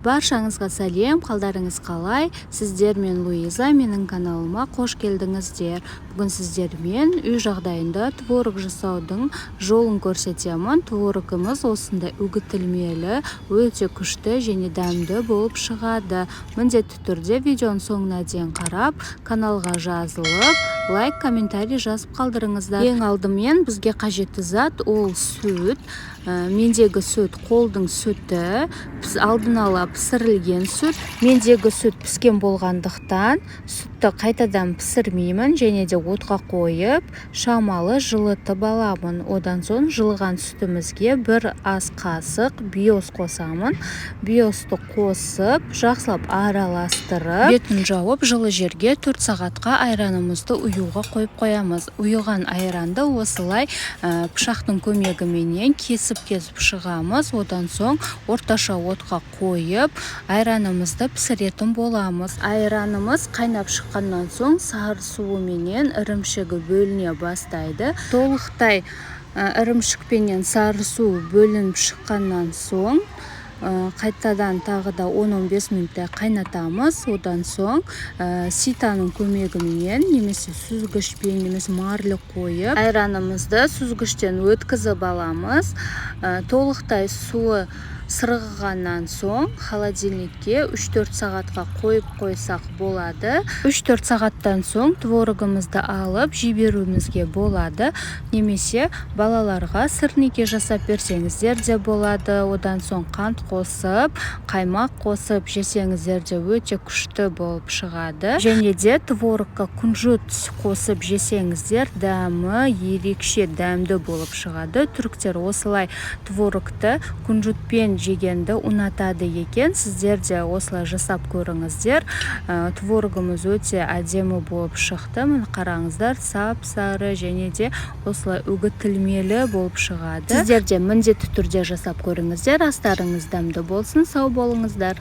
Баршаңызға сәлем! Қалдарыңыз қалай? Сіздермен Луиза. Менің каналыма қош келдіңіздер! Бүгін сіздермен үй жағдайында творог жасаудың жолын көрсетемін. Творогымыз осындай үгітілмелі, өте күшті және дәмді болып шығады. Міндетті түрде видеоның соңына дейін қарап, каналға жазылып, лайк, комментарий жазып қалдырыңыздар. Ең алдымен бізге қажетті зат ол сүт. Мендегі сүт қолдың сүті, алдын ала пісірілген сүт. Мендегі сүт піскен болғандықтан, сүтті қайтадан пісірмеймін және де отқа қойып, шамалы жылытып аламын. Одан соң жылыған сүтімізге бір ас қасық биос қосамын. Биосты қосып, жақсылап араластырып, бетін жауып, жылы жерге 4 сағатқа айранымызды ұюға қойып қоямыз. Ұйыған айранды осылай пышақтың көмегіменен кесіп-кесіп шығамыз. Одан соң орташа отқа қойып, айранымызды пісіретін боламыз. Айранымыз қайнап шыққаннан соң, сары суыменен ірімшігі бөліне бастайды. Толықтай ірімшікпенен сары су бөлініп шыққаннан соң, қайтадан тағы да 10-15 минуттай қайнатамыз. Одан соң ситаның көмегіменен немесе сүзгішпен, немесе марля қойып, айранымызды сүзгіштен өткізіп аламыз. Толықтай суы сырғығаннан соң, холодильникке 3-4 сағатқа қойып қойсақ болады. 3-4 сағаттан соң творогымызды алып жіберуімізге болады немесе балаларға сырники жасап берсеңіздер де болады. Одан соң қант қосып, қаймақ қосып жесеңіздер де өте күшті болып шығады. Және де творогқа күнжіт қосып жесеңіздер, дәмі ерекше дәмді болып шығады. Түріктер осылай творогты күнжітпен жегенді ұнатады екен. Сіздер де осылай жасап көріңіздер. Творогымыз өте әдемі болып шықты. Міне, қараңыздар, сап сары және де осылай үгітілмелі болып шығады. Сіздер де міндетті түрде жасап көріңіздер. Астарыңыз дәмді болсын! Сау болыңыздар!